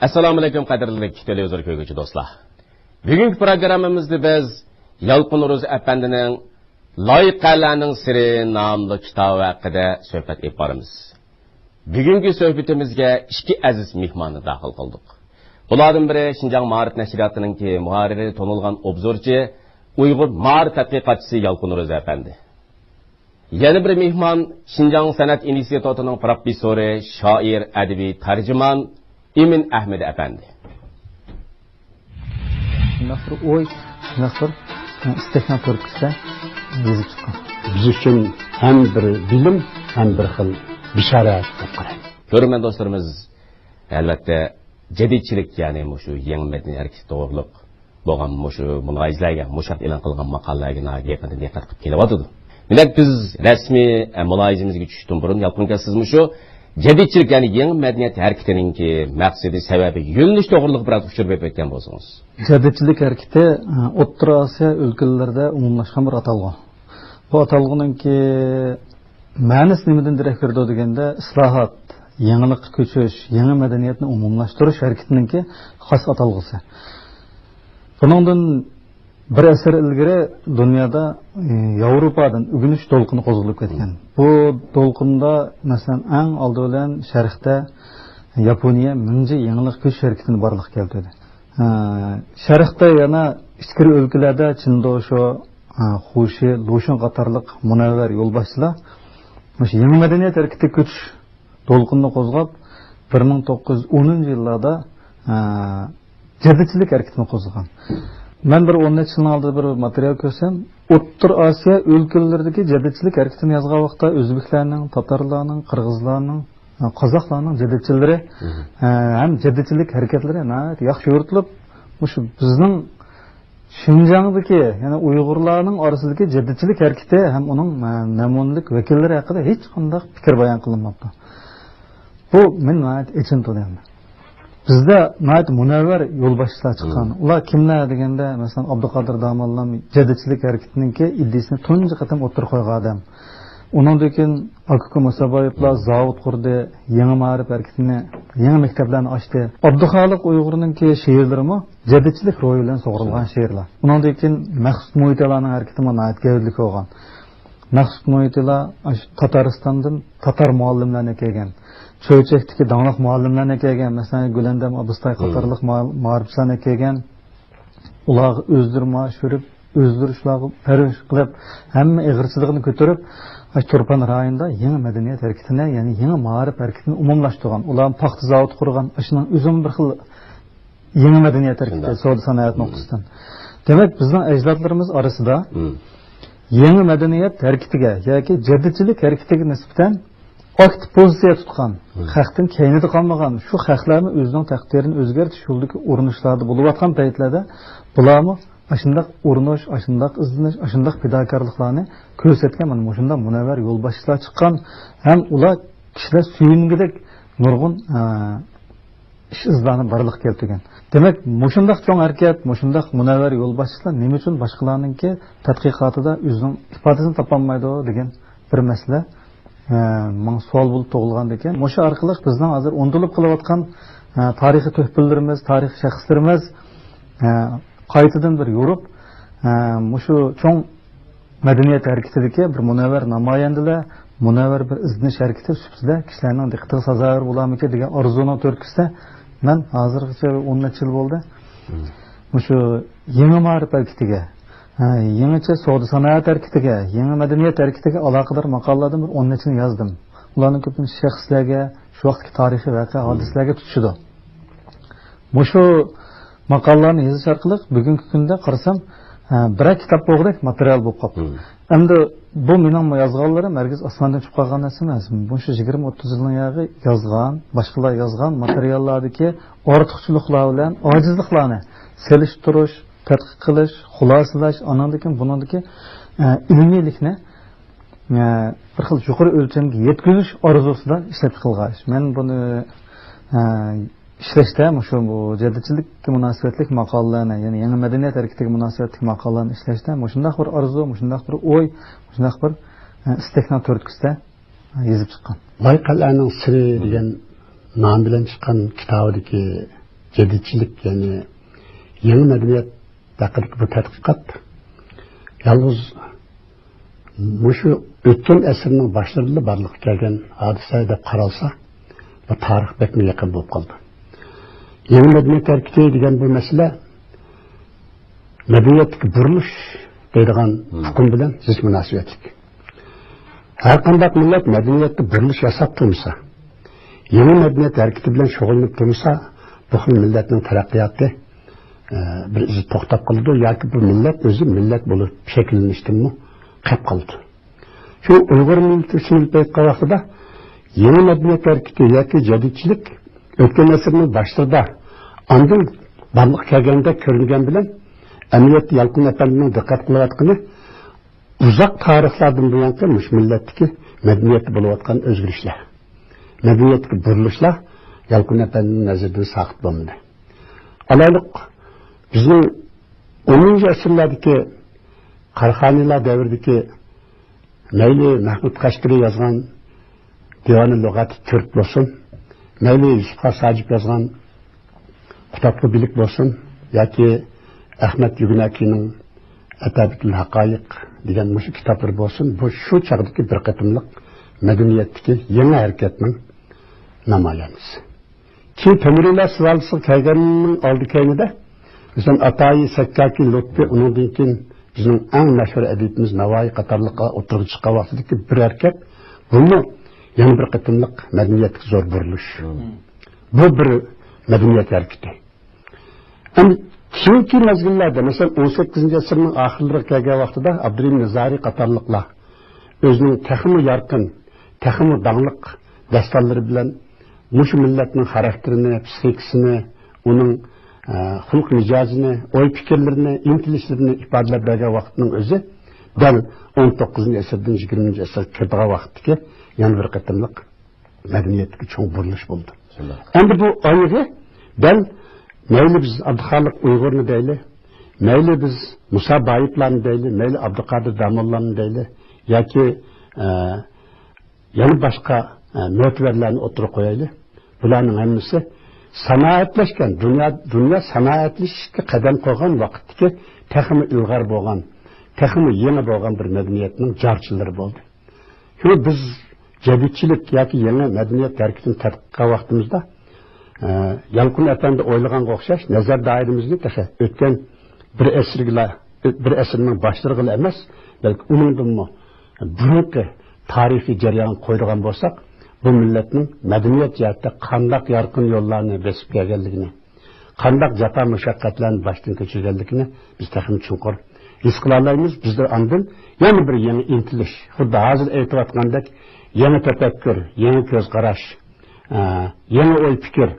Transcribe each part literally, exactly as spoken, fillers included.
ئەسسالامۇئەلەيكۇم، قەدىرلىك تېلېۋىزور كۆرگۈچى دوستلار. بۈگۈنكى پروگراممىمىزدا بىز يالقۇن روزى ئەپەندىنىڭ لايىقەلەرنىڭ سىرى ناملىق كىتابى ھەققىدە سۆھبەت ئېلىپ بارىمىز. بۈگۈنكى سۆھبىتىمىزگە ئىككى ئەزىز مېھماننى داخىل قىلدۇق. بۇلاردىن بىرى شىنجاڭ مائارىپ نەشرىياتىنىڭكى مۇھەررىرى، تونۇلغان ئوبزورچى، ئۇيغۇر مائارىپ تەتقىقاتچىسى يالقۇن روزى ئەپەندى. يەنە بىر مېھمان شىنجاڭ سەنئەت ئىنستىتۇتىنىڭ پروفېسسورى، شائىر، ئەدەبىي تەرجىمان ئىمىن ئەھمىدى ئەپەندى. شۇنداق بىر ئوي، شۇنداق بىر، ئىستەكنىڭ تۈرتكىسىدە يېزىپ چىققان. بىز ئۈچۈن ھەم بىر بىلىم، ھەم بىر خىل بېشارەت دەپ قارايمەن. كۆرۈرمەن دوستلىرىمىز، ئەلۋەتتە، جەدىدچىلىك، يەنى مۇشۇ يېڭى مەدەنىيەت ھەرىكىتى توغرۇلۇق بولغان مۇشۇ مۇلاھىزىلەرگە، مۇشۇ ھەقتە ئېلان قىلغان ماقالىلەرگە ناھايىتى يېقىندىن دىققەت قىلىپ كېلىۋاتىدۇ. دېمەك، بىز رەسمىي، ئە، مۇلاھىزىمىزگە چۈشۈشتىن بۇرۇن، يالقۇن ئاكا، سىز مۇشۇ جەدىدچىلىك، يەنى يېڭى مەدەنىيەت ھەرىكىتىنىڭكى مەقسىتى، سەۋەبى، يۆنىلىشى توغرىلىق بىرەر ئۇچۇر بېرىپ ئۆتكەن بولسىڭىز. جەدىدچىلىك ھەرىكىتى، ئە، ئوتتۇرا ئاسىيا ئۆلكىلىرىدە ئومۇملاشقان بىر ئاتالغۇ. بۇ ئاتالغۇنىڭكى مەنىسى نېمىدىن دېرەك بېرىدۇ دېگەندە، ئىسلاھات، يېڭىلىققا كۆچۈش، يېڭى مەدەنىيەتنى ئومۇملاشتۇرۇش ھەرىكىتىنىڭكى خاس ئاتالغۇسى. بۇنىڭدىن بىر ئەسىر ئىلگىرى دۇنيادا، ئى، ياۋروپادىن ئۆگىنىش دولقۇنى قوزغىلىپ كەتكەن. بۇ دولقۇندا، مەسىلەن، ئەڭ ئالدى بىلەن شەرقتە ياپونىيە مىڭجى يېڭىلىققا كۆچۈش ھەرىكىتىنى بارلىققا كەلتۈردى. ئە، شەرقتە يەنە ئىچكىرى ئۆلكىلەردە چىندوشو، ئە، خۇشى، لۇشۈن قاتارلىق مۇنەۋۋەر يولباشچىلار مۇشۇ يېڭى مەدەنىيەت ھەرىكىتىگە كۆچۈش دولقۇنىنى قوزغاپ، بىر مىڭ توققۇز يۈز ئونىنچى يىللاردا، ئە، جەدىدچىلىك ھەرىكىتىنى قوزغىغان. مەن بىر ئون نەچچە يىلنىڭ ئالدىدا بىر ماتېرىيال كۆرسەم، ئوتتۇرا ئاسىيا ئۆلكىلىرىدىكى جەدىدچىلىك ھەرىكىتىنى يازغان ۋاقىتتا ئۆزبېكلەرنىڭ، تاتارلارنىڭ، قىرغىزلارنىڭ، قازاقلارنىڭ جەدىدچىلىرى، مم. ئە، ھەم جەدىدچىلىك ھەرىكەتلىرى ناھايىتى ياخشى يورۇتۇلۇپ، مۇشۇ بىزنىڭ شىنجاڭدىكى، يەنى ئۇيغۇرلارنىڭ ئارىسىدىكى جەدىدچىلىك ھەرىكىتى ھەم ئۇنىڭ، ئە، نەمۇنىلىك ۋەكىللىرى ھەققىدە ھېچقانداق پىكىر بايان قىلىنماپتۇ. بۇ مېنى ناھايىتى ئېچىندۇردى ئەمدى. بىزدە ناھايىتى مۇنەۋۋەر يولباشچىلار چىققان. مم. ئۇلار كىملەر دېگەندە، مەسىلەن، ئابدۇقادىر داموللام جەدىدچىلىك ھەرىكىتىنىڭكى ئىدىيىسىنى تۇنجى قېتىم ئوتتۇرىغا قويغان ئادەم. ئۇنىڭدىن كېيىن ئاكا ئۇكا مۇسابايېۋلار زاۋۇت قۇردى، يېڭى مائارىپ ھەرىكىتىنى، يېڭى مەكتەپلەرنى ئاچتى. ئابدۇخالىق ئۇيغۇرنىڭكى شېئىرلىرىمۇ جەدىدچىلىك روھى بىلەن سۇغۇرۇلغان شېئىرلار. ئۇنىڭدىن كېيىن مەخسۇت مۇھىتىلانىڭ ھەرىكىتىمۇ ناھايىتى گەۋدىلىك بولغان. مەخسۇت مۇھىتىلا ئاشۇ تاتارىستاندىن تاتار مۇئەللىملەرنى ئەكەلگەن. چۆچەكتىكى داڭلىق مۇئەللىملەرنى ئەكەلگەن. مەسىلەن، گۈلەندەم ئابىستاي قاتارلىق مۇئەل-، مائارىپچىلارنى ئەكەلگەن. ئۇلارغا ئۆزلىرى مائاش بېرىپ، ئۆزلىرى شۇلارغا پەرۋىش قىلىپ، ھەممە ئېغىرچىلىقىنى كۆتۈرۈپ، ئاشۇ تۇرپان رايونىدا يېڭى مەدەنىيەت ھەرىكىتىنى، يەنى يېڭى مائارىپ ھەرىكىتىنى ئومۇملاشتۇرغان. ئۇلار پاختا زاۋۇتى قۇرغان. ئاشۇنىڭ ئۆزىمۇ بىر خىل يېڭى مەدەنىيەت ھەرىكىتى، سودا سانائەت نۇقتىسىدىن. دېمەك، بىزنىڭ ئەجدادلىرىمىز ئارىسىدا يېڭى مەدەنىيەت ھەرىكىتىگە ياكى جەدىدچىلىك ھەرىكىتىگە نىسبەتەن ئاكتىپ پوزىتسىيە تۇتقان، خەقتىن كەينىدە قالمىغان، شۇ خەقلەرمۇ ئۆزىنىڭ تەقدىرىنى ئۆزگەرتىش يولىدىكى ئۇرۇنۇشلاردا بولۇۋاتقان پەيتلەردە بۇلارمۇ ئاشۇنداق ئۇرۇنۇش، ئاشۇنداق ئىزدىنىش، ئاشۇنداق پىداكارلىقلارنى كۆرسەتكەن مانا مۇشۇنداق مۇنەۋۋەر يولباشچىلار چىققان ھەم ئۇلار كىشىلەر سۆيۈنگۈدەك نۇرغۇن، ئە، ئىش ئىزلارنى بارلىققا كەلتۈرگەن. دېمەك، مۇشۇنداق چوڭ ھەرىكەت، مۇشۇنداق مۇنەۋۋەر يولباشچىلار نېمە ئۈچۈن باشقىلارنىڭكى تەتقىقاتىدا ئۆزىنىڭ ئىپادىسىنى تاپالمايدۇ دېگەن بىر مەسىلە، ئە، ماڭا سوئال بولۇپ تۇغۇلغاندىكىن، مۇشۇ ئارقىلىق بىزنىڭ ھازىر ئۇنتۇلۇپ قېلىۋاتقان، ئە، تارىخىي تۆھپىلىرىمىز، تارىخىي شەخسلىرىمىز، ئە، قايتىدىن بىر يورۇپ، ئە، مۇشۇ چوڭ مەدەنىيەت ھەرىكىتىدىكى بىر مۇنەۋۋەر نامايەندىلەر، مۇنەۋۋەر بىر ئىزدىنىش ھەرىكىتى سۈپىتىدە كىشىلەرنىڭ دىققىتىگە سازاۋەر بولارمىكىن دېگەن ئارزۇنىڭ تۈرتكىسىدە مەن ھازىرغىچە ئون نەچچە يىل بولدى. مۇشۇ يېڭى مائارىپ ھەرىكىتىگە، ھە، يېڭىچە سودا سانائەت ھەرىكىتىگە، يېڭى مەدەنىيەت ھەرىكىتىگە ئالاقىدار ماقالىلاردىن بىر ئون نەچچىنى يازدىم. ئۇلارنىڭ كۆپىنچىسى شەخسلەرگە، شۇ ۋاقىتتىكى تارىخىي ۋەقە، ھادىسىلەرگە تۇتىشىدۇ. مۇشۇ ماقالىلارنى يېزىش ئارقىلىق بۈگۈنكى كۈندە قارىسام، ھە، بىرەر كىتاب بولغۇدەك ماتېرىيال بولۇپ قاپتۇ. ئەمدى بۇ مېنىڭ يازغانلىرىم ھەرگىز ئاسماندىن چۈشۈپ قالغان نەرسە ئەمەس. مۇشۇ يىگىرمە ئوتتۇز يىلنىڭ ياغى يازغان، باشقىلار يازغان ماتېرىياللاردىكى ئارتۇقچىلىقلار بىلەن ئاجىزلىقلارنى سېلىشتۇرۇش، تەتقىق قىلىش، خۇلاسىلەش، ئانىڭدىن كېيىن بۇنىڭدىكى، ئە، ئىلمىيلىكنى، ئە، بىر خىل يۇقىرى ئۆلچەمگە يەتكۈزۈش ئارزۇسىدا ئىشلەپ چىقىلغان ئىش. مەن بۇنى، ئە، ئىشلەشتە، مۇشۇ بۇ جەدىدچىلىككە مۇناسىۋەتلىك ماقالىلەرنى، يەنى يېڭى مەدەنىيەت ھەرىكىتىگە مۇناسىۋەتلىك ماقالىلەرنى ئىشلەشتە مۇشۇنداق بىر ئارزۇ، مۇشۇنداق بىر ئوي، مۇشۇنداق بىر، ئە، ئىستەكنىڭ تۈرتكىسىدە يېزىپ چىققان. لايىقەلەرنىڭ سىرى دېگەن نام بىلەن چىققان كىتابىدىكى جەدىدچىلىك، يەنى يېڭى مەدەنىيەت ھەققىدىكى بۇ تەتقىقات يالغۇز مۇشۇ ئۆتكەن ئەسىرنىڭ باشلىرىدىلا بارلىققا كەلگەن ھادىسە دەپ قارالسا، بۇ تارىخ بەكمۇ يېقىن بولۇپ قالدى. يېڭى مەدەنىيەت ھەرىكىتى دېگەن بۇ مەسىلە مەدەنىيەتتىكى بۇرۇلۇش دەيدىغان ئۇقۇم بىلەن زىچ مۇناسىۋەتلىك. ھەر قانداق مىللەت مەدەنىيەتتە بۇرۇلۇش ياساپ تۇرمىسا، يېڭى مەدەنىيەت ھەرىكىتى بىلەن شۇغۇللىنىپ تۇرمىسا، بۇ خىل مىللەتنىڭ تەرەققىياتى، ئە، بىر ئىزى توختاپ قالىدۇ ياكى بۇ مىللەت ئۆزى مىللەت بولۇپ شەكىللىنىشتىنمۇ قېلىپ قالىدۇ. شۇ ئۇيغۇر مىللىتى ئۈچۈن ئېيتقان ۋاقتىدا يېڭى مەدەنىيەت ھەرىكىتى ياكى جەدىدچىلىك ئۆتكەن ئەسىرنىڭ باشلىرىدا ئاندىن بارلىققا كەلگەندەك كۆرۈنگەن بىلەن، ئەمەلىيەتتە يالقۇن ئەپەندىنىڭ دىققەت قىلىۋاتقىنى ئۇزاق تارىخلاردىن بۇيانقى مۇشۇ مىللەتتىكى مەدەنىيەتتە بولۇۋاتقان ئۆزگىرىشلەر، مەدەنىيەتتىكى بۇرۇلۇشلار يالقۇن ئەپەندىنىڭ نەزىرىدىن ساقىت بولمىدى. ئالايلۇق، بىزنىڭ ئونىنچى ئەسىرلەردىكى قاراخانىيلار دەۋرىدىكى مەيلى مەھمۇد قەشقىرى يازغان دىۋانى لۇغاتى تۈرك بولسۇن، مەيلى يۈسۈپ خاس ھاجىپ يازغان قۇتادغۇ بىلىك بولسۇن ياكى ئەخمەت يۈگۈنەكىنىڭ ئەتابىتۇل ھەقايىق دېگەن مۇشۇ كىتابلىرى بولسۇن، بۇ شۇ چاغدىكى بىر قېتىملىق مەدەنىيەتتىكى يېڭى ھەرىكەتنىڭ نامايەندىسى. كېيىن تۆمۈرئېلى سۇلالىسىغا كەلگەننىڭ ئالدى كەينىدە، مەسىلەن، ئاتايى سەككاكى لۇتپى، ئۇنىڭدىن كېيىن بىزنىڭ ئەڭ مەشھۇر ئەدىبىمىز ناۋايى قاتارلىقلار ئوتتۇرىغا چىققان ۋاقتىدىكى بىر ھەرىكەت، بۇمۇ يەنە بىر قېتىملىق مەدەنىيەتتىكى زور بۇرۇلۇش. بۇ بىر مەدەنىيەت ھەرىكىتى. ئەمدى كېيىنكى مەزگىللەردە، مەسىلەن، ئون سەككىزىنچى ئەسىرنىڭ ئاخىرلىرىغا كەلگەن ۋاقتىدا ئابدۇرېھىم نىزارى قاتارلىقلار ئۆزىنىڭ تېخىمۇ يارقىن، تېخىمۇ داڭلىق داستانلىرى بىلەن مۇشۇ مىللەتنىڭ خاراكتېرىنى، پسىخىكىسىنى، ئۇنىڭ، ئە، خۇلق مىجەزىنى، ئوي پىكىرلىرىنى، ئىنتىلىشلىرىنى ئىپادىلەپ بەرگەن ۋاقىتنىڭ ئۆزى دەل ئون توققۇزىنچى ئەسىردىن يىگىرمىنچى ئەسىرگە كىرىدىغان ۋاقىتتىكى يەنە بىر قېتىملىق مەدەنىيەتتىكى چوڭ بۇرۇلۇش بولدى. شۇنداق. ئەمدى بۇ ئايىغى دەل مەيلى بىز ئابدۇخالىق ئۇيغۇرنى دەيلى، مەيلى بىز مۇسا بايىپلارنى دەيلى، مەيلى ئابدۇقادىر داموللامنى دەيلى ياكى، ئە، يەنە باشقا، ئە، مۆتىۋەرلەرنى ئوتتۇرىغا قويايلى. بۇلارنىڭ ھەممىسى سانائەتلەشكەن، دۇنيا، دۇنيا سانائەتلىشىشكە قەدەم قويغان ۋاقىتتىكى تېخىمۇ ئىلغار بولغان، تېخىمۇ يېڭى بولغان بىر مەدەنىيەتنىڭ جارچىلىرى بولدى. شۇڭا بىز جەدىدچىلىك ياكى يېڭى مەدەنىيەت ھەرىكىتىنى تەتقىق قىلغان ۋاقتىمىزدا، ئە، يالقۇن ئەپەندى ئويلىغانغا ئوخشاش نەزەر دائىرىمىزنى تېخى ئۆتكەن بىر ئەسىرگىلا، بىر ئەسىرنىڭ باشلىرىغىلا ئەمەس، بەلكى ئۇنىڭدىنمۇ بۇرۇنقى تارىخىي جەريانغا قويىدىغان بولساق، بۇ مىللەتنىڭ مەدەنىيەت جەھەتتە قانداق يارقىن يوللارنى بېسىپ كەلگەنلىكىنى، قانداق جاپا مۇشەققەتلەرنى باشتىن كەچۈرگەنلىكىنى بىز تېخىمۇ چوڭقۇر ھېس قىلالايمىز. بىزدە ئاندىن يەنە بىر يېڭى ئىنتىلىش، خۇددى ھازىر ئېيتىۋاتقاندەك، يېڭى تەپەككۇر، يېڭى كۆز قاراش، ئە، يېڭى ئوي پىكىر،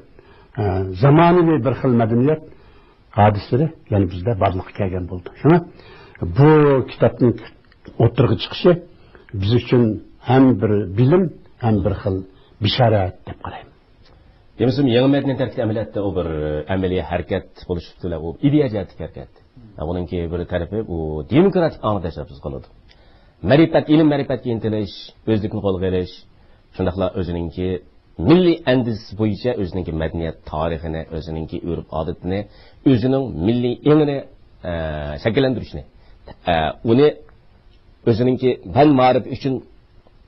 ئە، زامانىۋى بىر خىل مەدەنىيەت ھادىسىلىرى يەنە بىزدە بارلىققا كەلگەن بولدى. شۇڭا بۇ كىتابنىڭ ئوتتۇرىغا چىقىشى بىز ئۈچۈن ھەم بىر بىلىم، ھەم بىر خىل بېشارەت دەپ قارايمەن. دېمىسىمۇ، يېڭى مەدەنىيەت ھەرىكىتى ئەمەلىيەتتە ئۇ بىر ئەمەلىي ھەرىكەت بولۇش سۈپىتى بىلەن ئۇ ئىدىيە جەھەتتىكى ھەرىكەت. ئۇنىڭكى بىر تەرىپى ئۇ دېموكراتىك ئاڭدا تەشەببۇس قىلىدۇ. مەرىپەت، ئىلىم مەرىپەتكە ئىنتىلىش، ئۆزلۈكنى قولغا ئېلىش، شۇنداقلا ئۆزىنىڭكى مىللىي ئەندىزىسى بويىچە ئۆزىنىڭكى مەدەنىيەت تارىخىنى، ئۆزىنىڭكى ئۆرپ-ئادىتىنى، ئۆزىنىڭ مىللىي ئېڭىنى، ئە، شەكىللەندۈرۈشنى، ئە، ئۇنى ئۆزىنىڭكى پەن مائارىپى ئۈچۈن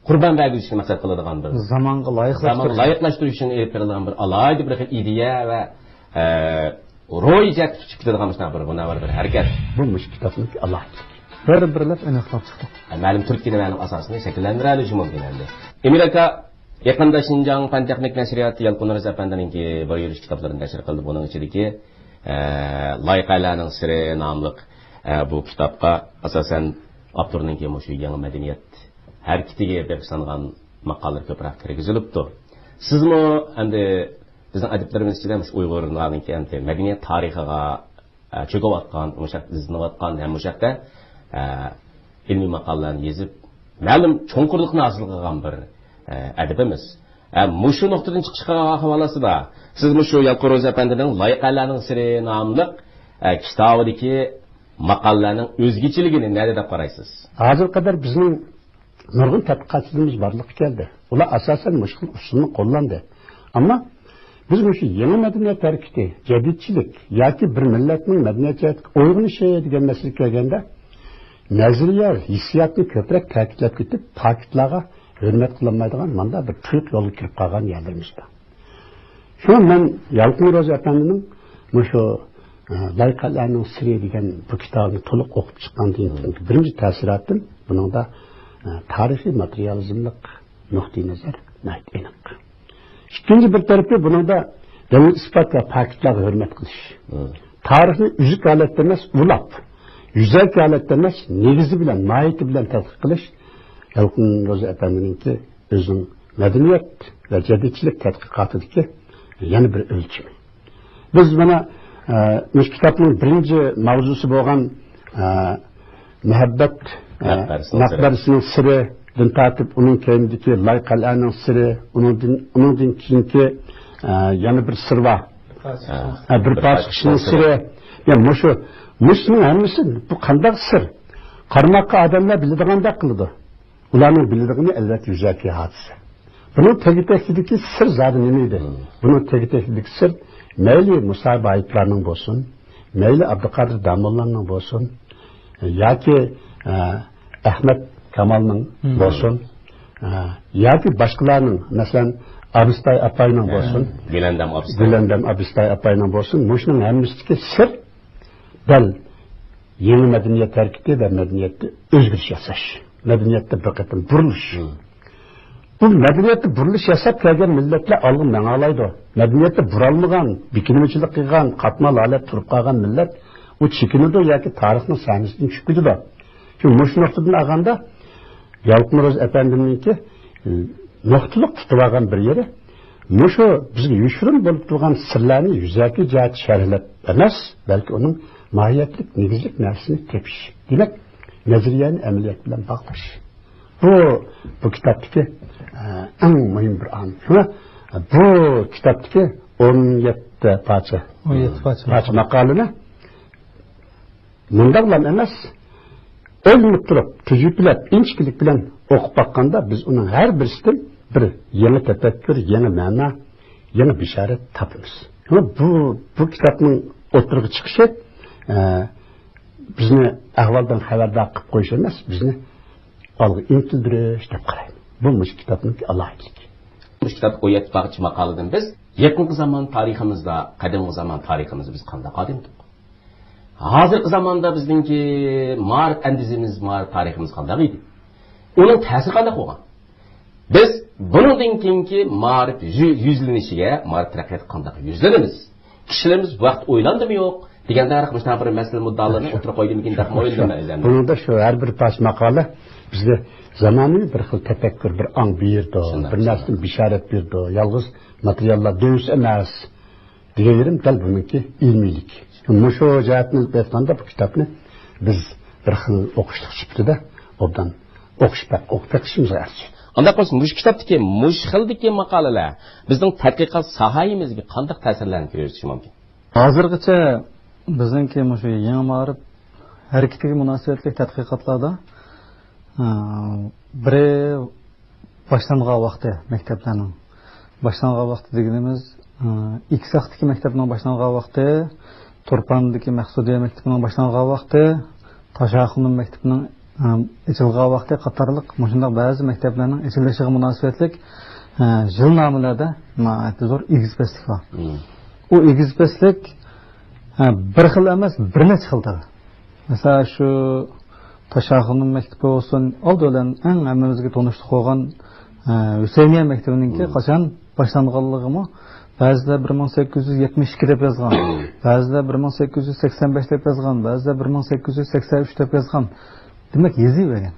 قۇربان بەرگۈزۈشنى مەقسەت قىلىدىغان بىر، زامانغا لايىقلاشتۇرۇش. زامانغا لايىقلاشتۇرۇش ئۈچۈن ئېلىپ بېرىلغان بىر ئالاھىدە بىر خىل ئىدىيە ۋە، ئە، روھىي جەھەتتە چىقىپ كېتىدىغان مۇشۇنداق بىر مۇنەۋۋەر بىر ھەرىكەت. بۇ مۇشۇ كىتابنىڭكى ئالاھىدىلىكى. بىر-بىرلەپ ئېنىقلاپ چىقتۇق. مەلۇم تۈرتكىنى، مەلۇم ئاساسنى شەكىللەندۈرەلىشى مۇمكىن ئەمدى. ئامېرىكا يېقىندا شىنجاڭ پەن تېخنىك نەشرىياتى يالقۇن رىزا ئەپەندىنىڭكى بىر يۈرۈش كىتابلىرىنى نەشر قىلدى. بۇنىڭ ئىچىدىكى، ئە، لايىقەلەرنىڭ سىرى ناملىق، ئە، بۇ كىتابقا ئاساسەن ئاپتورنىڭكى مۇشۇ يېڭى مەدەنىيەت ھەرىكىتىگە بېغىشلانغان ماقالىلەر كۆپرەك كىرگۈزۈلۈپتۇ. سىزمۇ ئەمدى بىزنىڭ ئەدىبلىرىمىز ئىچىدە مۇشۇ ئۇيغۇرلارنىڭكى ئەمدى مەدەنىيەت تارىخىغا، ئە، چۆكۈۋاتقان، مۇشۇ يەردە ئىزدىنىۋاتقان ھەم مۇشۇ يەردە، ئە، ئىلمىي ماقالىلەرنى يېزىپ، مەلۇم چوڭقۇرلۇقنى ھاسىل قىلغان بىر، ئە، ئەدىبىمىز. ئە، مۇشۇ نۇقتىدىن چىقىش قىلغان ھاۋالىسىدا، سىز مۇشۇ يالقۇن رىزا ئەپەندىنىڭ لايىقەلەرنىڭ سىرى ناملىق، ئە، كىتابىدىكى ماقالىلەرنىڭ ئۆزگىچىلىكىنى نەدە دەپ قارايسىز؟ ھازىرغا قەدەر بىزنىڭ نۇرغۇن تەتقىقاتچىلىرىمىز بارلىققا كەلدى. ئۇلار ئاساسەن مۇشۇ خىل ئۇسۇلنى قوللاندى. ئەمما بىز مۇشۇ يېڭى مەدەنىيەت ھەرىكىتى، جەدىدچىلىك ياكى بىر مىللەتنىڭ مەدەنىيەت جەھەتتىكى ئويغىنىشى دېگەن مەسىلىگە كەلگەندە، نەزەرىيە، ھېسسىياتنى كۆپرەك تەكىتلەپ كېتىپ، پاكىتلارغا ھۆرمەت قىلالمايدىغان مانداق بىر تۇيۇق يولغا كىرىپ قالغان يەرلىرىمىز بار. شۇڭا مەن يالقۇن روزى ئەپەندىنىڭ مۇشۇ، ئە، لايقەلەرنىڭ سىرى دېگەن بۇ كىتابىنى تولۇق ئوقۇپ چىققاندىن كېيىنكى بىرىنچى تەسىراتىم بۇنىڭدا، ئە، تارىخىي ماتېرىيالىزملىق نۇقتىئىنەزەر ناھايىتى ئېنىق. ئىككىنچى بىر تەرىپى، بۇنىڭدا دەلىل-ئىسپات ۋە پاكىتلارغا ھۆرمەت قىلىش. مم. تارىخنى ئۈزۈك ھالەتتە ئەمەس، ئۇلاپ، يۈزەكى ھالەتتە ئەمەس، نېگىزى بىلەن، ماھىيىتى بىلەن تەتقىق قىلىش يالقۇن روزى ئەپەندىنىڭكى ئۆزىنىڭ مەدەنىيەت ۋە جەدىدچىلىك تەتقىقاتىدىكى يەنە بىر ئۆلچىمى. بىز مانا، ئە، مۇشۇ كىتابنىڭ بىرىنچى ماۋزۇسى بولغان، ئە، مۇھەببەت، ئە، مەقبەرىسىنىڭ سىرى. مەقبەرىسىنىڭ سىرىدىن تارتىپ، ئۇنىڭ كەينىدىكى لايقەلەرنىڭ سىرى، ئۇنىڭدىن، ئۇنىڭدىن كېيىنكى، ئە، يەنە بىر سىر بار. ھە. ئە، بىر بىر پارچە پارچە قىشنىڭ قىشنىڭ سىرى. سىرى. يا، مۇشۇ، مۇشۇنىڭ ھەممىسى، بۇ قانداق سىر؟ قارىماققا ئادەملەر بىلىدىغاندەك قىلىدۇ. ئۇلارنىڭ بىلىدىغىنى ئەلۋەتتە يۈزەكى ھادىسە. بۇنىڭ تەگتەكلىكىدىكى سىر زادى نېمە ئىدى؟ مم. بۇنىڭ تەگتەكلىكىدىكى سىر مەيلى مۇسا ھايىتلارنىڭ بولسۇن، مەيلى ئابدۇقادىر داموللامنىڭ بولسۇن، ياكى، ئە، ئەخمەت كامالنىڭ مم. بولسۇن، ئە، ياكى باشقىلارنىڭ، مەسىلەن، ئابىستاي ئاپاينىڭ ھە. بولسۇن، گۈلەندام ئابىستاي. گۈلەندام ئابىستاي ئاپاينىڭ بولسۇن، مۇشۇنىڭ ھەممىسىدىكى سىر دەل يېڭى مەدەنىيەت ھەرىكىتى ۋە مەدەنىيەتتە ئۆزگىرىش ياساش، مەدەنىيەتتە بىر قېتىم بۇرۇلۇش. مم. بۇ مەدەنىيەتتە بۇرۇلۇش ياساپ كەلگەن مىللەتلەر ئالغا ماڭالايدۇ. مەدەنىيەتتە بۇرالمىغان، بېكىنمىچىلىك قىلغان، قاتمال ھالەتتە تۇرۇپ قالغان مىللەت ئۇ چېكىنىدۇ ياكى تارىخنىڭ سەھنىسىدىن چۈشۈپ كېتىدۇ. شۇ مۇشۇ نۇقتىدىن ئالغاندا، يالقۇن روزى ئەپەندىمنىڭكى، ئى، نۇقتىلىق تۇتۇۋالغان بىر يېرى، مۇشۇ بىزگە يوشۇرۇن بولۇپ تۇرغان سىرلارنى يۈزەكى جەھەتتە شەرھلەپ ئەمەس، بەلكى ئۇنىڭ ماھىيەتلىك، نېگىزلىك نەرسىسىنى تېپىش. دېمەك، نەزەرىيەنى ئەمەلىيەت بىلەن باغلاش. بۇ، بۇ كىتابتىكى، ئە، ئەڭ مۇھىم بىر ئامىل. شۇڭا بۇ كىتابتىكى ئون يەتتە پارچە، ئون يەتتە پارچە پارچە ماقالىنى مۇنداقلا ئەمەس، ئويلىنىپ تۇرۇپ، تۈزۈكلەپ، ئىنچىكىلىك بىلەن ئوقۇپ باققاندا، بىز ئۇنىڭ ھەر بىرسىدىن بىر يېڭى تەپەككۇر، يېڭى مەنا، يېڭى بېشارەت تاپىمىز. شۇڭا بۇ، بۇ كىتابنىڭ ئوتتۇرىغا چىقىشى، ئە، بىزنى ئەھۋالدىن خەۋەردار قىلىپ قويۇش ئەمەس، بىزنى ئالغا ئىنتىلدۈرۈش دەپ قارايمەن. بۇ مۇشۇ كىتابنىڭكى ئالاھىدىلىكى. مۇشۇ كىتابتا ئون يەتتە پارچە ماقالىدىن بىز يېقىنقى زامان تارىخىمىزدا، قەدىمكى زامان تارىخىمىزدا بىز قانداق ئادەم ئىدۇق؟ ھازىرقى زاماندا بىزنىڭكى مائارىپ ئەندىزىمىز، مائارىپ تارىخىمىز قانداق ئىدى؟ ئۇنىڭ تەسىرى قانداق بولغان؟ بىز بۇنىڭدىن كېيىنكى مائارىپ يۈ-، يۈزلىنىشىگە، مائارىپ تەرەققىياتىغا قانداق يۈزلىنىمىز؟ كىشىلىرىمىز بۇ ھەقتە ئويلاندىمۇ يوق دېگەندەك مۇشۇنداق بىر مەسىلە مۇددىئالارنى ئوتتۇرىغا قويدىمىكىن دەپمۇ ئويلىدىم مەن ئۆزۈممۇ. بۇنىڭدا شۇ ھەر بىر پارچە ماقالە بىزگە زامانىۋى بىر خىل تەپەككۇر، بىر ئاڭ بېرىدۇ، شۇنداق، بىر نەرسىدىن بېشارەت بېرىدۇ. يالغۇز ماتېرىياللار دۆۋىسى ئەمەس. دېگەن يېرىم دەل بۇنىڭكى ئىلمىيلىك. مۇشۇ جەھەتتىن ئېيتقاندا، بۇ كىتابنى بىز بىر خىل ئوقۇشلۇق سۈپىتىدە ئوبدان ئوقۇش بە-، ئوقۇپ بېقىشىمىز ئەرزىيدۇ. ئانداق بولسا، مۇشۇ كىتابتىكى مۇشۇ خىلدىكى ماقالىلەر بىزنىڭ تەتقىقات ساھەمىزگە قانداق تەسىرلەرنى كۆرسىتىشى مۇمكىن؟ ھازىرغىچە بىزنىڭكى مۇشۇ يېڭى مائارىپ ھەرىكىتىگە مۇناسىۋەتلىك تەتقىقاتلاردا، ئە، بىرى باشلانغان ۋاقتى، مەكتەپلەرنىڭ باشلانغان ۋاقتى دېگىنىمىز، ئى، ئېكىساقتىكى مەكتەپنىڭ باشلانغان ۋاقتى، تۇرپاندىكى مەخسۇدىيە مەكتىپىنىڭ باشلانغان ۋاقتى، تاشاخۇنۇم مەكتىپىنىڭ، ئى، ئېچىلغان ۋاقتى قاتارلىق مۇشۇنداق بەزى مەكتەپلەرنىڭ ئېچىلىشىغا مۇناسىۋەتلىك، ئى، يىلنامىلەردە ناھايىتى زور ئېگىز-پەسلىك بار. مم. ئۇ ئېگىز-پەسلىك، ئە، بىر خىل ئەمەس، بىر نەچچە خىلدۇر. مەسىلەن، شۇ تاشاخۇنۇم مەكتىپى بولسۇن، ئالدى بىلەن ئەڭ ھەممىمىزگە تونۇشلۇق بولغان، ئە، ھۈسەينىيە مەكتىپىنىڭكى مم. قاچان باشلانغانلىقىمۇ، بەزىلەر بىر مىڭ سەككىز يۈز يەتمىش ئىككى دەپ يازغان، بەزىلەر بىر مىڭ سەككىز يۈز سەكسەن بەش دەپ يازغان، بەزىلەر بىر مىڭ سەككىز يۈز سەكسەن ئۈچ دەپ يازغان. دېمەك، يېزىۋەرگەن.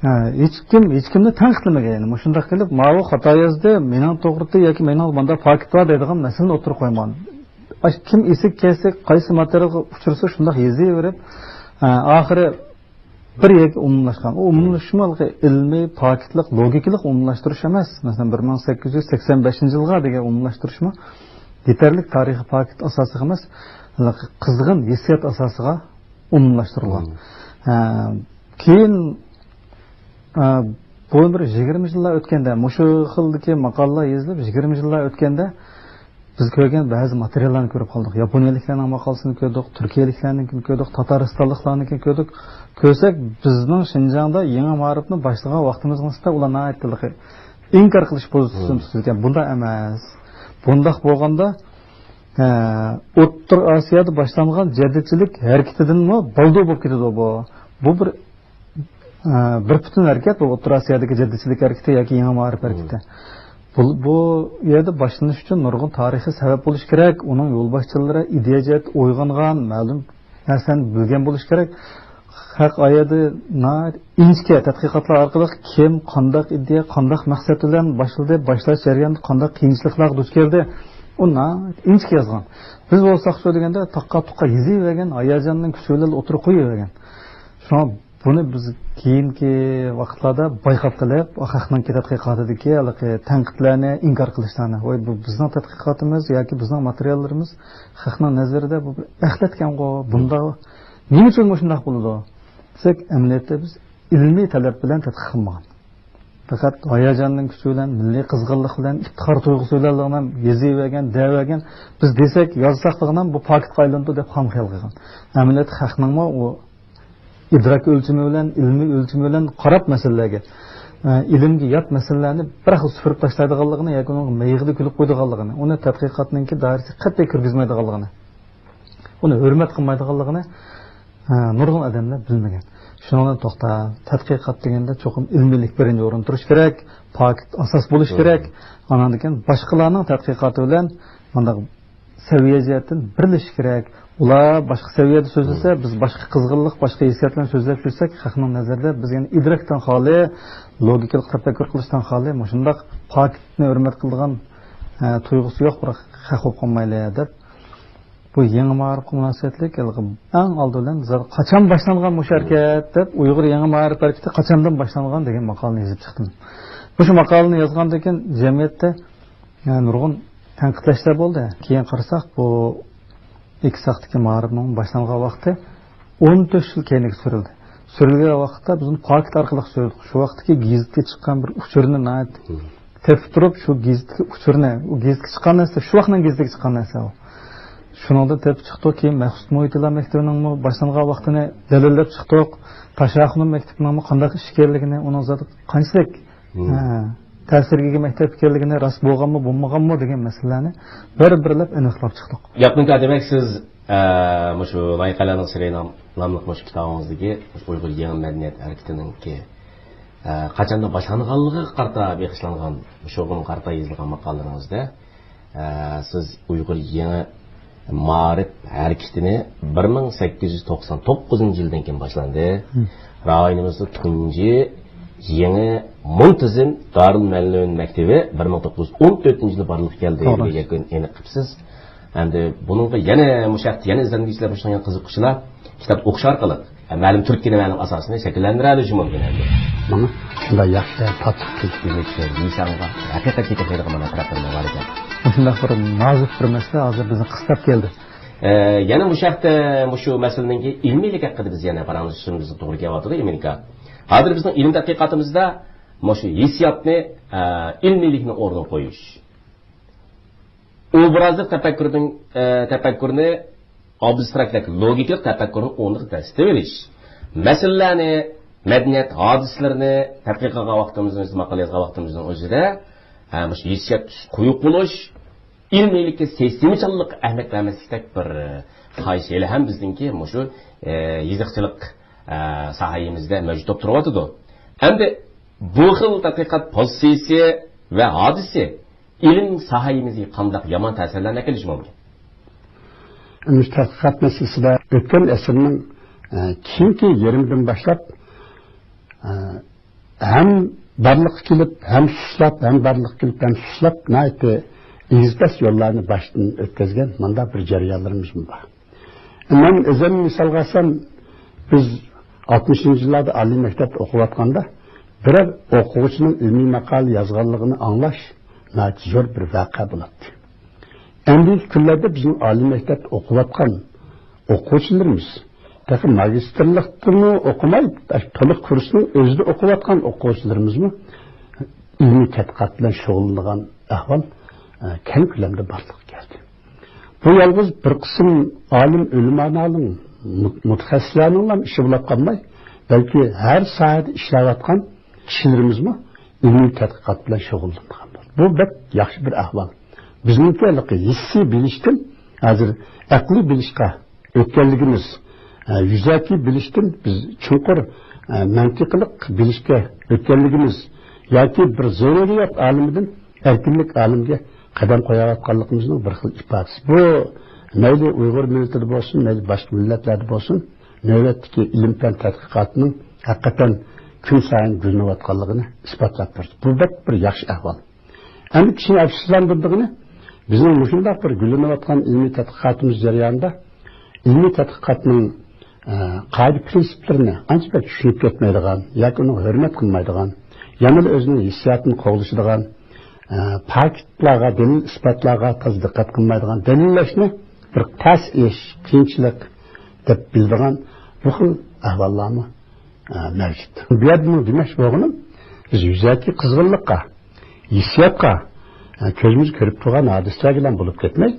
ھە، ھېچكىم، ھېچكىمنى تەنقىدلىمىگەن. يەنى مۇشۇنداق قىلىپ، ماۋۇ خاتا يازدى، مېنىڭ توغرىدى ياكى مېنىڭ مۇنداق پاكىت بار دەيدىغان مەسىلىنى ئوتتۇرىغا قويمىغان. ئاش-، كىم ئېسىگە كەلسە، قايسى ماتېرىيالغا ئۇچرىسا، شۇنداق يېزىۋېرىپ، ئە، ئاخىرى بىر يەرگە ئومۇملاشقان. ئۇ ئومۇملىشىشمۇ ھېلىقى ئىلمىي، پاكىتلىق، لوگىكىلىق ئومۇملاشتۇرۇش ئەمەس. مەسىلەن، بىر مىڭ سەككىز يۈز سەكسەن بەشىنچى يىلغا دېگەن ئومۇملاشتۇرۇشمۇ يېتەرلىك تارىخىي پاكىت ئاساسىغا ئەمەس، ھېلىقى قىزغىن ھېسسىيات ئاساسىغا ئومۇملاشتۇرۇلغان. مم. ئە، كېيىن، ئە، بۇ بىر يىگىرمە يىللار ئۆتكەندە، مۇشۇ خىلدىكى ماقالىلەر يېزىلىپ، يىگىرمە يىللار ئۆتكەندە، بىز كۆرگەن بەزى ماتېرىياللارنى كۆرۈپ قالدۇق. ياپونىيەلىكلەرنىڭ ماقالىسىنى كۆردۇق، تۈركىيەلىكلەرنىڭكىنى كۆردۇق، تاتارىستانلىقلارنىڭكىنى كۆردۇق. كۆرسەك، بىزنىڭ شىنجاڭدا يېڭى مائارىپنى باشلىغان ۋاقتىمىزغا نىسبەتەن ئۇلار ناھايىتى ئىنكار قىلىش پوزىتسىيىسىنى تۇتىدىكەن. بۇنداق ئەمەس. بۇنداق بولغاندا، ئە، ئوتتۇرا ئاسىيادا باشلانغان جەددىچىلىك ھەرىكىتىدىنمۇ بالدۇر بولۇپ كېتىدۇ بۇ. بۇ بىر، ئە، بىر پۈتۈن ھەرىكەت، بۇ ئوتتۇرا ئاسىيادىكى جەددىچىلىك ھەرىكىتى ياكى يېڭى مائارىپ ھەرىكىتى. بۇ، بۇ يەردە باشلىنىش ئۈچۈن نۇرغۇن تارىخىي سەۋەب بولۇشى كېرەك. ئۇنىڭ يولباشچىلىرى ئىدىيە جەھەتتە ئويغانغان، مەلۇم نەرسىلەرنى بىلگەن بولۇشى كېرەك. ھەق ئايەدە ناھايىتى ئىنچىكە تەتقىقاتلار ئارقىلىق كىم، قانداق ئىدىيە، قانداق مەقسەت بىلەن باشلىدى، باشلاش جەريانىدا قانداق قىيىنچىلىقلارغا دۇچ كەلدى، ئۇ ناھايىتى ئىنچىكە يازغان. بىز بولساقچۇ دېگەندە، تاققا تۇققا يېزىۋەرگەن، ھاياجاننىڭ كۈچى بىلەن ئوتتۇرىغا قويۇۋەرگەن. شۇڭا بۇنى بىز كېيىنكى ۋاقىتلاردا بايقاپ قېلىپ، خەقنىڭكى تەتقىقاتىدىكى ھېلىقى تەنقىدلەرنى ئىنكار قىلىشلارنى، ۋاي، بۇ بىزنىڭ تەتقىقاتىمىز ياكى بىزنىڭ ماتېرىياللىرىمىز خەقنىڭ نەزىرىدە بۇ بىر ئەخلەتكەنغۇ، بۇنداق، نېمە ئۈچۈن مۇشۇنداق بولىدۇ دېسەك، ئەمەلىيەتتە بىز ئىلمىي تەلەپ بىلەن تەتقىق قىلمىغان. پەقەت ھاياجاننىڭ كۈچى بىلەن، مىللىي قىزغىنلىق بىلەن، ئىپتىخار تۇيغۇسى بىلەنلا يېزىۋەرگەن، دەۋەرگەن. بىز دېسەك، يازساقلىغىنام بۇ پاكىتقا ئايلىنىدۇ دەپ خام خىيال قىلغان. ئەمەلىيەتتە خەقنىڭمۇ ئۇ ئىدراك ئۆلچىمى بىلەن، ئىلمىي ئۆلچىمى بىلەن قاراپ مەسىلىلەرگە، ئە، ئىلىمگە يات مەسىلىلەرنى بىر خىل سۈپۈرۈپ تاشلايدىغانلىقىنى ياكى ئۇنىڭغا مىيىقىدا كۈلۈپ قويىدىغانلىقىنى، ئۇنى تەتقىقاتنىڭكى دائىرىسىگە قەتئىي كىرگۈزمەيدىغانلىقىنى، ئۇنى ھۆرمەت قىلمايدىغانلىقىنى، ئە، نۇرغۇن ئادەملەر بىلمىگەن. شۇنىڭدىن توختاپ، تەتقىقات دېگەندە چوقۇم ئىلمىيلىك بىرىنچى ئورۇندا تۇرۇشى كېرەك، پاكىت ئاساس بولۇشى كېرەك. ئاناندىن كېيىن باشقىلارنىڭ تەتقىقاتى بىلەن مۇنداق سەۋىيە جەھەتتىن بىرلىشىش كېرەك. ئۇلار باشقا سەۋىيەدە سۆزلىسە، بىز باشقا قىزغىنلىق، باشقا ھېسسىيات بىلەن سۆزلەپ يۈرسەك، خەقنىڭ نەزىرىدە بىز يەنە ئىدراكتىن خالىي، لوگىكىلىق تەپەككۇر قىلىشتىن خالىي، مۇشۇنداق پاكىتنى ھۆرمەت قىلىدىغان، ئە، تۇيغۇسى يوق بىر خەق بولۇپ قالمايلى دەپ، بۇ يېڭى مائارىپقا مۇناسىۋەتلىك ھېلىقى ئەڭ ئالدى بىلەن زادى قاچان باشلانغان مۇشۇ ھەرىكەت دەپ، ئۇيغۇر يېڭى مائارىپ ھەرىكىتى قاچاندىن باشلانغان دېگەن ماقالىنى يېزىپ چىقتىم. مۇشۇ ماقالىنى يازغاندىن كېيىن جەمئىيەتتە، ئە، نۇرغۇن تەنقىدلەشلەر بولدى. كېيىن قارىساق، بۇ ئىككى ساختىكى مائارىپنىڭ باشلانغان ۋاقتى ئون تۆت يىل كەينىگە سۈرۈلدى. سۈرۈلگەن ۋاقىتتا بىز ئۇنى پاكىت ئارقىلىق سۈردۇق. شۇ ۋاقىتتىكى گېزىتكە چىققان بىر ئۇچۇرنى ناھايىتى تېپىپ تۇرۇپ، شۇ گېزىتتىكى ئۇچۇرنى، ئۇ گېزىتكە چىققان نەرسە، شۇ ۋاقىتنىڭ گېزىتىگە چىققان نەرسە ئۇ. شۇنىڭدىن تېپىپ چىقتۇق. كېيىن مەخسۇت مۇھىتىللا مەكتىپىنىڭمۇ باشلانغان ۋاقتىنى دەلىللەپ چىقتۇق. تاشاخۇنۇم مەكتىپىنىڭمۇ قانداق ئىش ئىكەنلىكىنى، ئۇنىڭ زادى قانچىلىك، ھە، تەسىرگە ئىگە مەكتەپ ئىكەنلىكىنى، راست بولغانمۇ، بولمىغانمۇ دېگەن مەسىلىلەرنى بىر-بىرلەپ ئېنىقلاپ چىقتۇق. ياقىن دېمەك، سىز، ئە، مۇشۇ لايىقەلەرنىڭ سىرى نام-، ناملىق مۇشۇ كىتابىڭىزدىكى ئۇيغۇر يېڭى مەدەنىيەت ھەرىكىتىنىڭكى، ئە، قاچاندا باشلانغانلىقىغا قارىتا بېغىشلانغان، شۇغىن قارىتا يېزىلغان ماقالىلىرىڭىزدە، ئە، سىز ئۇيغۇر يېڭى مائارىپ ھەرىكىتىنى بىر مىڭ سەككىز يۈز توقسان توققۇزىنچى يىلدىن كېيىن باشلاندى. رايونىمىزدا تۇنجى يېڭى مۇنتىزىم دارۇل مەلۇن مەكتىۋى بىر مىڭ توققۇز يۈز ئون تۆتىنچى يىلى بارلىققا كەلدى دېگەن گەپنى ئېنىق قىپسىز. ئەمدى بۇنىڭغا يەنە مۇشۇ ھەقتە يەنە ئىزدەنگۈچىلەر، مۇشۇنىڭ يەنە قىزىققۇچىلار كىتابتا ئوقۇش ئارقىلىق، ھە، مەلۇم تۈرتكىنى، مەلۇم ئاساسنى شەكىللەندۈرەلىشى مۇمكىن ئەمدى. مانا شۇنداق ياخشى تاتلىق تېكىست يېزىش دېيىشىڭىزغا ھەقىقەتەن تېخى ھېلىقى مانا تەرەپلىرىمۇ بار ئىكەن. مۇشۇنداق بىر نازۇك بىر مەسىلە ھازىر بىزنى قىستاپ كەلدى. ئە، يەنە مۇشۇ ھەقتە، مۇشۇ مەسىلىنىڭكى ئىلمىيلىكى ھەققىدە بىز يەنە پاراڭلىشىشىمىز توغرا كېلىۋاتىدۇ، ئىمىنكا. ھازىر بىزنىڭ ئىلىم تەتقىقاتىمىزدا مۇشۇ ھېسسىياتنى، ئە، ئىلمىيلىكنىڭ ئورنىغا قويۇش. ئوبرازلىق تەپەككۇرنىڭ، ئە، تەپەككۇرنى، ئابستراكت ياكى لوگىكىلىق تەپەككۇرنىڭ ئورنىغا دەسسىتىۋېلىش. مەسىلىلەرنى، مەدەنىيەت ھادىسىلىرىنى تەتقىق قىلغان ۋاقتىمىزدا، ماقالە يازغان ۋاقتىمىزنىڭ ئۆزىدە، ھە، مۇشۇ ھېسسىيات قويۇق بولۇش، ئىلمىيلىككە سىستېمىچانلىققا ئەھمىيەت بەرمەسلىكتەك بىر خاھىش ھېلىھەم بىزنىڭكى مۇشۇ، ئە، يېزىقچىلىق، ئە، ساھەيىمىزدە مەۋجۇت بولۇپ تۇرۇۋاتىدۇ. ئەمدى بۇ خىل تەتقىقات پوزىتسىيىسى ۋە ھادىسىسى ئىلىم ساھەيىمىزگە قانداق يامان تەسىرلەرنى ئەكېلىشى مۇمكىن؟ مۇشۇ تەتقىقات مەسىلىسىدە ئۆتكەن ئەسىرنىڭ، ئە، كېيىنكى يېرىمىدىن باشلاپ، ئە، ھەم بارلىققا كېلىپ، ھەم سۇسلاپ، ھەم بارلىققا كېلىپ، ھەم سۇسلاپ، ناھايىتى ئېگىز-پەس يوللارنى باشتىن ئۆتكۈزگەن مۇنداق بىر جەريانلىرىمىزمۇ بار. مەن ئۆزۈمنى مىسالغا ئالسام، بىز ئاتمىشىنچى يىللاردا ئالىي مەكتەپتە ئوقۇۋاتقاندا، بىرەر ئوقۇغۇچىنىڭ ئىلمىي ماقالە يازغانلىقىنى ئاڭلاش ناھايىتى زور بىر ۋەقە بولاتتى. ئەمدىكى كۈنلەردە بىزنىڭ ئالىي مەكتەپتە ئوقۇۋاتقان ئوقۇغۇچىلىرىمىز تېخى ماگىستىرلىقتىمۇ ئوقۇماي، تولۇق كۇرسنىڭ ئۆزىدە ئوقۇۋاتقان ئوقۇغۇچىلىرىمىزمۇ ئىلمىي تەتقىقات بىلەن شۇغۇللىنىدىغان ئەھۋال، ئە، كەڭ كۆلەمدە بارلىققا كەلدى. بۇ يالغۇز بىر قىسىم ئالىم ئۆلىمالارنىڭ، مۇت-، مۇتەخەسسىسلەرنىڭلا ئىشى بولۇپ قالماي، بەلكى ھەر ساھەدە ئىشلەۋاتقان كىشىلىرىمىزمۇ ئىلمىي تەتقىقات بىلەن شۇغۇللىنىدىغان بولدى. بۇ بەك ياخشى بىر ئەھۋال. بىزنىڭكى ھېلىقى ھېسسىي بىلىشتىن ھازىر ئەقلىي بىلىشقا ئۆتكەنلىكىمىز، ئە، يۈزەكى بىلىشتىن بىز چوڭقۇر، ئە، مەنتىقلىق بىلىشكە ئۆتكەنلىكىمىز ياكى بىر زۆرۈرىيەت ئالىمىدىن ئەركىنلىك ئالىمىگە قەدەم قويۇۋاتقانلىقىمىزنىڭ بىر خىل ئىپادىسى. بۇ مەيلى ئۇيغۇر مىللىتىدە بولسۇن، مەيلى باشقا مىللەتلەردە بولسۇن، نۆۋەتتىكى ئىلىم-پەن تەتقىقاتىنىڭ ھەقىقەتەن كۈن سايىن گۈللىنىۋاتقانلىقىنى ئىسپاتلاپ بەردى. بۇ بەك بىر ياخشى ئەھۋال. ئەمدى كىشىنى ئەپسۇسلاندۇرىدىغىنى، بىزنىڭ مۇشۇنداق بىر گۈللىنىۋاتقان ئىلمىي تەتقىقاتىمىز جەريانىدا ئىلمىي تەتقىقاتنىڭ، ئە، قائىدە-پىرىنسىپلىرىنى ئانچە بەك چۈشىنىپ كەتمەيدىغان ياكى ئۇنىڭغا ھۆرمەت قىلمايدىغان، يەنىلا ئۆزىنىڭ ھېسسىياتىنى قوغلىشىدىغان، ئە، پاكىتلارغا، دەلىل-ئىسپاتلارغا تازا دىققەت قىلمايدىغان، دەلىللەشنى بىر پەس ئىش، قىيىنچىلىق دەپ بىلىدىغان بۇ خىل ئەھۋاللارمۇ، ئە، مەۋجۇت. بۇ يەردە مېنىڭ دېمەكچى بولغىنىم، بىز يۈزەكى قىزغىنلىققا، ھېسسىياتقا، ئە، كۆزىمىز كۆرۈپ تۇرغان ھادىسىلەرگىلا بولۇپ كەتمەي،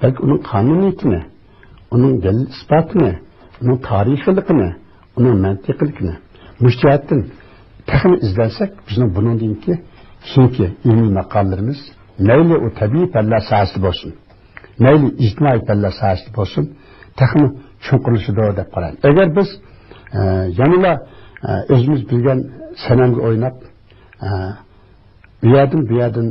بەلكى ئۇنىڭ قانۇنىيىتىنى، ئۇنىڭ دەلىل-ئىسپاتىنى، ئۇنىڭ تارىخىيلىقىنى، ئۇنىڭ مەنتىقىلىكىنى، مۇشۇ جەھەتتىن تېخىمۇ ئىزدەنسەك، بىزنىڭ بۇنىڭدىن كېيىنكى ئىلمىي ماقالىلىرىمىز، مەيلى ئۇ تەبىئىي پەنلەر ساھەسىدە بولسۇن، مەيلى ئىجتىمائىي پەنلەر ساھەسىدە بولسۇن، تېخىمۇ چوڭقۇرلىشىدۇ دەپ قارايمەن. ئەگەر بىز، ئە، يەنىلا، ئە، ئۆزىمىز بىلگەن سەنەمگە ئويناپ، ئە، ئۇ يەردىن، بۇ يەردىن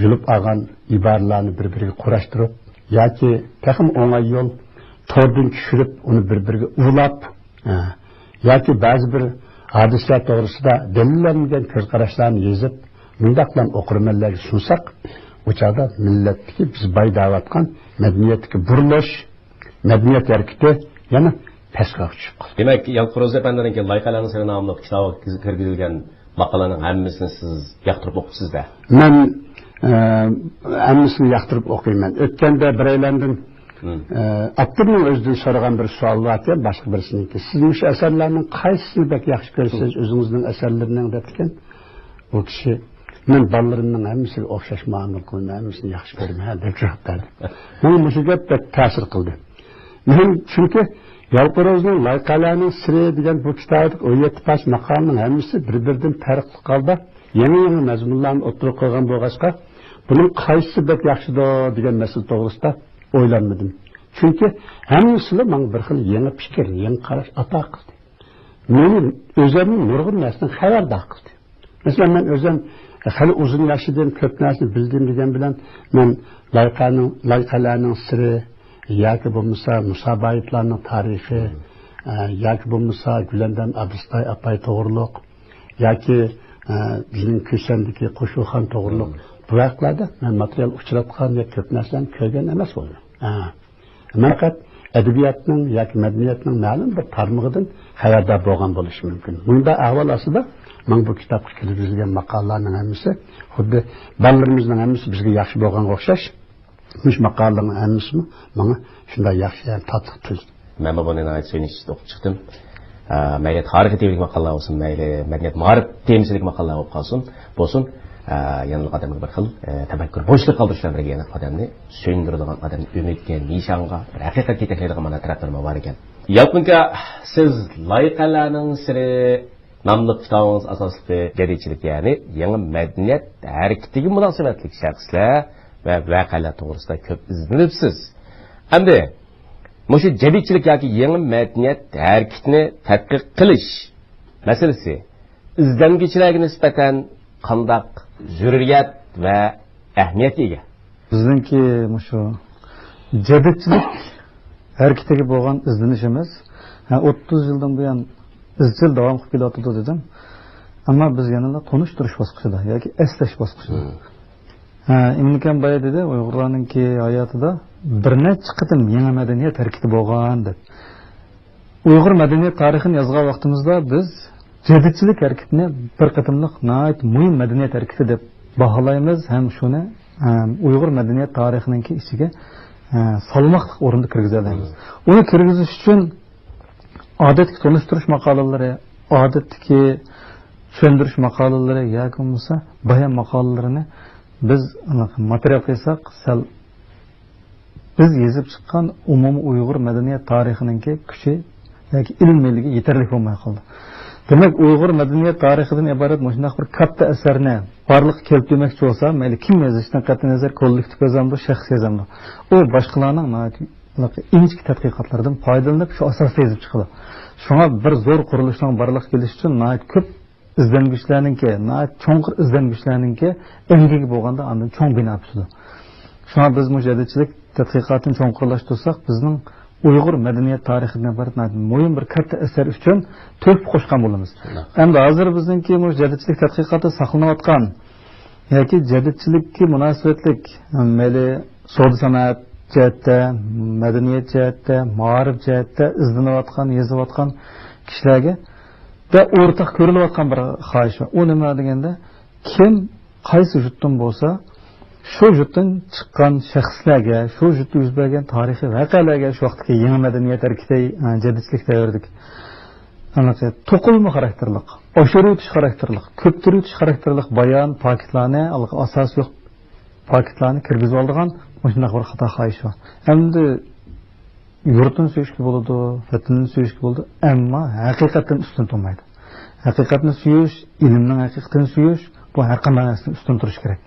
يۇلۇپ ئالغان ئىبارىلەرنى بىر-بىرىگە قۇراشتۇرۇپ ياكى تېخىمۇ ئوڭاي يول توردىن چۈشۈرۈپ، ئۇنى بىر-بىرىگە ئۇلاپ، ھە، ياكى بەزى بىر ھادىسىلەر توغرىسىدا دەلىللەنمىگەن كۆز قاراشلارنى يېزىپ، مۇنداق بىلەن ئوقۇرمەنلەرگە سۇنساق، ئۇ چاغدا مىللەتتىكى بىز باي دەۋاتقان مەدەنىيەتتىكى بۇرۇلۇش، مەدەنىيەت ھەرىكىتى يەنە پەسكە چۈشۈپ قالدى. دېمەك، يالقۇر روزى ئەپەندىنىڭكى لايىقەلەرنىڭ سىرى ناملىق كىتابىغا كىرگۈزۈلگەن ماقالىنىڭ ھەممىسىنى سىز ياقتۇرۇپ ئوقۇپسىز-دە؟ مەن، ئە، ھەممىسىنى ياقتۇرۇپ ئوقۇيمەن. ئۆتكەندە بىرەيلەندىن، مم. ئە، ئاپتورنىڭ ئۆزىدىن سورىغان بىر سوئال باركەن، باشقا بىرسىنىڭكى. سىز مۇشۇ ئەسەرلەرنىڭ قايسىسىنى بەك ياخشى كۆرىسىز، مم. ئۆزىڭىزنىڭ ئەسەرلىرىنىڭ دەپتىكەن. بۇ كىشى، مەن بالىلىرىمنىڭ ھەممىسىگە ئوخشاش مۇئامىلە قىلىمەن، ھەممىسىنى ياخشى كۆرىمەن دەپ جاۋاب بەردى. ماڭا مۇشۇ گەپ بەك تەسىر قىلدى. مەن چۈنكى يالقۇر روزىنىڭ لايىقەلەرنىڭ سىرى دېگەن بۇ كىتابىدىكى ئون يەتتە پارچە ماقالىنىڭ ھەممىسى بىر-بىرىدىن پەرقلىق ھالدا يېڭى-يېڭى مەزمۇنلارنى ئوتتۇرىغا قويغان بولغاچقا، بۇنىڭ قايسىسى بەك ياخشىدۇ دېگەن مەسىلە توغرىسىدا ئويلانمىدىم. چۈنكى ھەممىسىلا ماڭا بىر خىل يېڭى پىكىر، يېڭى قاراش ئاتا قىلدى. مېنى ئۆزۈمنى نۇرغۇن نەرسىدىن خەۋەردار قىلدى. مەسىلەن، مەن ئۆزۈم خېلى ئۇزۇن ياشىدىم، كۆپ نەرسىنى بىلدىم دېگەن بىلەن، مەن لايىقەنىڭ، لايىقەلەرنىڭ سىرى ياكى بولمىسا مۇسابايىتلارنىڭ تارىخى، ئە، ياكى بولمىسا گۈلەندام ئابدۇستاي ئاپاي توغرۇلۇق ياكى، ئە، بىزنىڭ كۈسەندىكى قوشۇخان توغرۇلۇق بۇ ھەقلەردە مەن ماتېرىيال ئۇچراتقان ياكى كۆپ نەرسىلەرنى كۆرگەن ئەمەس بولدۇم. ئە. مەن پەقەت ئەدەبىياتنىڭ ياكى مەدەنىيەتنىڭ مەلۇم بىر تارمىقىدىن خەۋەردار بولغان بولۇشى مۇمكىن. مۇنداق ئەھۋال ئاستىدا ماڭا بۇ كىتابقا كىرگۈزۈلگەن ماقالىلەرنىڭ ھەممىسى، خۇددى بالىلىرىمىزنىڭ ھەممىسى بىزگە ياخشى بولغانغا ئوخشاش، مۇشۇ ماقالىلەرنىڭ ھەممىسىمۇ ماڭا شۇنداق ياخشى ھەم تاتلىق تۇيۇلدى. مەنمۇ بۇنى ناھايىتى سۆيۈنچلۈك ئوقۇپ چىقتىم. ئە، مەيلى تارىخىي تېمىلىك ماقالىلەر بولسۇن، مەيلى مەدەنىيەت مائارىپ تېمىسىدىكى ماقالىلەر بولۇپ قالسۇن، بولسۇن، ئە، يەنىلا ئادەمگە بىر خىل، ئە، تەپەككۇر بوشلۇقى قالدۇرۇش بىلەن بىرگە يەنە ئادەمنى سۆيۈندۈرىدىغان، ئادەمنى ئۈمىدكە، نىشانغا، بىر ھەقىقەتكە يېتەكلەيدىغان مانا تەرەپلىرىمۇ بار ئىكەن. يالقۇنكا، سىز لايىقەلەرنىڭ سىرى ناملىق كىتابىڭىز ئاساسلىقى جەدىدچىلىك، يەنى يېڭى مەدەنىيەت ھەرىكىتىگە مۇناسىۋەتلىك شەخسلەر ۋە ۋەقەلەر توغرىسىدا كۆپ ئىزدىنىپسىز. ئەمدى مۇشۇ جەدىدچىلىك ياكى يېڭى مەدەنىيەت ھەرىكىتىنى تەتقىق قىلىش مەسىلىسى ئىزدەنگۈچىلەرگە نىسبەتەن قانداق زۆرۈرىيەت ۋە ئەھمىيەتكە ئىگە؟ بىزنىڭكى مۇشۇ جەدىدچىلىك ھەرىكىتىگە بولغان ئىزدىنىشىمىز، ھە، ئوتتۇز يىلدىن بۇيان ئىزچىل داۋام قىلىپ كېلىۋاتىدۇ دېدىم. ئەمما بىز يەنىلا تونۇشتۇرۇش باسقۇچىدا ياكى ئەسلەش باسقۇچىدا. مم. ھە، ئىمىنكەم بايا دېدى، ئۇيغۇرلارنىڭكى ھاياتىدا بىر نەچچە قېتىم يېڭى مەدەنىيەت ھەرىكىتى بولغان دەپ. ئۇيغۇر مەدەنىيەت تارىخىنى يازغان ۋاقتىمىزدا بىز جەدىدچىلىك ھەرىكىتىنى بىر قېتىملىق ناھايىتى مۇھىم مەدەنىيەت ھەرىكىتى دەپ باھالايمىز ھەم شۇنى، ئە، ئۇيغۇر مەدەنىيەت تارىخىنىڭكى ئىچىگە، ئە، سالماقلىق ئورۇندا كىرگۈزەلەيمىز. مم. ئۇنى كىرگۈزۈش ئۈچۈن ئادەتتىكى تونۇشتۇرۇش ماقالىلىرى، ئادەتتىكى چۈشەندۈرۈش ماقالىلىرى ياكى بولمىسا بايان ماقالىلىرىنى بىز ماتېرىيال قىلساق سەل بىز يېزىپ چىققان ئومۇمىي ئۇيغۇر مەدەنىيەت تارىخىنىڭكى كۈچى ياكى ئىلمىيلىكى يېتەرلىك بولماي قالدى. دېمەك، ئۇيغۇر مەدەنىيەت تارىخىدىن ئىبارەت مۇشۇنداق بىر كاتتا ئەسەرنى بارلىققا كەلتۈرمەكچى بولسا، مەيلى كىم يېزىشتىن قەتئىينەزەر، كوللېكتىپ يازامدۇ، شەخس يازامدۇ، ئۇ باشقىلارنىڭ ناھايىتى ئىنچىكە تەتقىقاتلىرىدىن پايدىلىنىپ، شۇ ئاساستا يېزىپ چىقىدۇ. شۇڭا بىر زور قۇرۇلۇشنىڭ بارلىققا كېلىشى ئۈچۈن ناھايىتى كۆپ ئىزدەنگۈچلەرنىڭكى، ناھايىتى چوڭقۇر ئىزدەنگۈچلەرنىڭكى ئەمگىكى بولغاندا ئاندىن چوڭ بىنا پۈتىدۇ. شۇڭا بىز مۇشۇ جەدىدچىلىك تەتقىقاتىنى چوڭقۇرلاشتۇرساق، بىزنىڭ ئۇيغۇر مەدەنىيەت تارىخىدىن ئىبارەت ناھايىتى مۇھىم بىر كاتتا ئەسەر ئۈچۈن تۆھپە قوشقان بولىمىز. شۇنداق. ئەمدى ھازىر بىزنىڭكى مۇشۇ جەدىدچىلىك تەتقىقاتى ساقلىنىۋاتقان ياكى جەدىدچىلىككە مۇناسىۋەتلىك، مەيلى سودا سانائەت جەھەتتە، مەدەنىيەت جەھەتتە، مائارىپ جەھەتتە ئىزدىنىۋاتقان، يېزىۋاتقان كىشىلەرگە دە ئورتاق كۆرۈلۈۋاتقان بىر خاھىش بار. ئۇ نېمە دېگەندە، كىم قايسى يۇرتتىن بولسا، شۇ يۇرتتىن چىققان شەخسلەرگە، شۇ يۇرتتا يۈز بەرگەن تارىخىي ۋەقەلەرگە، شۇ ۋاقىتتىكى يېڭى مەدەنىيەت ھەرىكىتى، ئە، جەدىدچىلىك دەۋرىدىكى، ھېلىقى توقۇلما خاراكتېرلىق، ئاشۇرۇۋېتىش خاراكتېرلىق، كۆپتۈرۈۋېتىش خاراكتېرلىق بايان، پاكىتلارنى، ھېلىقى ئاساسى يوق پاكىتلارنى كىرگۈزۈۋالىدىغان مۇشۇنداق بىر خاتا خاھىش بار. ئەمدى يۇرتىنى سۆيۈشكە بولىدۇ، ۋەتىنىنى سۆيۈشكە بولىدۇ، ئەمما ھەقىقەتتىن ئۈستۈن تۇرمايدۇ. ھەقىقەتنى سۆيۈش، ئىلىمنىڭ ھەقىقىتىنى سۆيۈش، بۇ ھەر قانداق نەرسىدىن ئۈستۈن تۇرۇش كېرەك.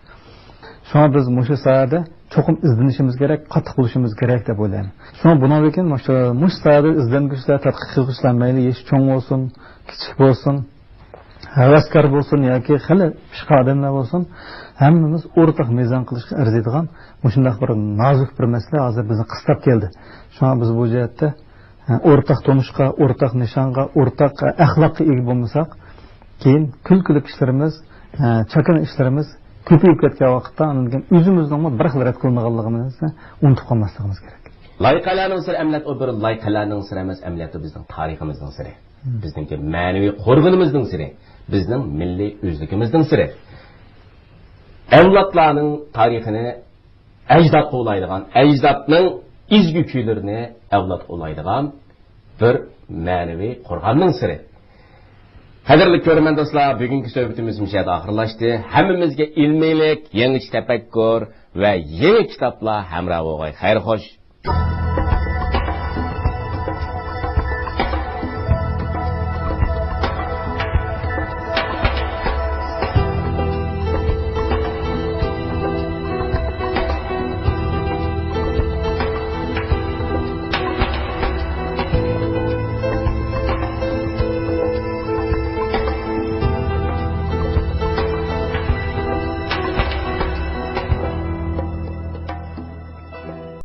شۇڭا بىز مۇشۇ ساھەدە چوقۇم ئىزدىنىشىمىز كېرەك، قاتتىق بولۇشىمىز كېرەك دەپ ئويلايمەن. شۇڭا بۇنىڭدىن كېيىن مۇشۇ، مۇشۇ ساھەدە ئىزدەنگۈچىلەر، تەتقىق قىلغۇچىلار مەيلى يېشى چوڭ بولسۇن، كىچىك بولسۇن، ھەۋەسكار بولسۇن ياكى خېلى پىشقان ئادەملەر بولسۇن، ھەممىمىز ئورتاق مىزان قىلىشقا ئەرزىيدىغان مۇشۇنداق بىر نازۇك بىر مەسىلە ھازىر بىزنى قىستاپ كەلدى. شۇڭا بىز بۇ جەھەتتە، ھە، ئورتاق تونۇشقا، ئورتاق نىشانغا، ئورتاق ئەخلاققا ئىگە بولمىساق، كېيىن كۈلكىلىك ئىشلىرىمىز، ھە، چاكىنا ئىشلىرىمىز كۆپىيىپ كەتكەن ۋاقىتتا، ئاندىن كېيىن ئۆزىمىزنىڭمۇ بىر خىل رەت قىلىنغانلىقىمىزنى ئۇنتۇپ قالماسلىقىمىز كېرەك. لايىقەلەرنىڭ سىرى ئەمەلىيەتتە ئۇ بىر لايىقەلەرنىڭ سىرى ئەمەس، ئەمەلىيەتتە بىزنىڭ تارىخىمىزنىڭ سىرى. بىزنىڭكى مەنىۋى قورغىنىمىزنىڭ سىرى، بىزنىڭ مىللىي ئۆزلۈكىمىزنىڭ سىرى. ئەۋلادلارنىڭ تارىخىنى ئەجدادقا ئۇلايدىغان، ئەجدادنىڭ ئىزگۈ كۈيلىرىنى ئەۋلادقا ئۇلايدىغان بىر مەنىۋى قورغاننىڭ سىرى. قەدىرلىك كۆرۈرمەن دوستلار، بۈگۈنكى سۆھبىتىمىز مۇشۇ يەردە ئاخىرلاشتى. ھەممىمىزگە ئىلمىيلىك، يېڭىچە تەپەككۇر ۋە يېڭى كىتابلار ھەمراھ بولغاي. خەير خوش.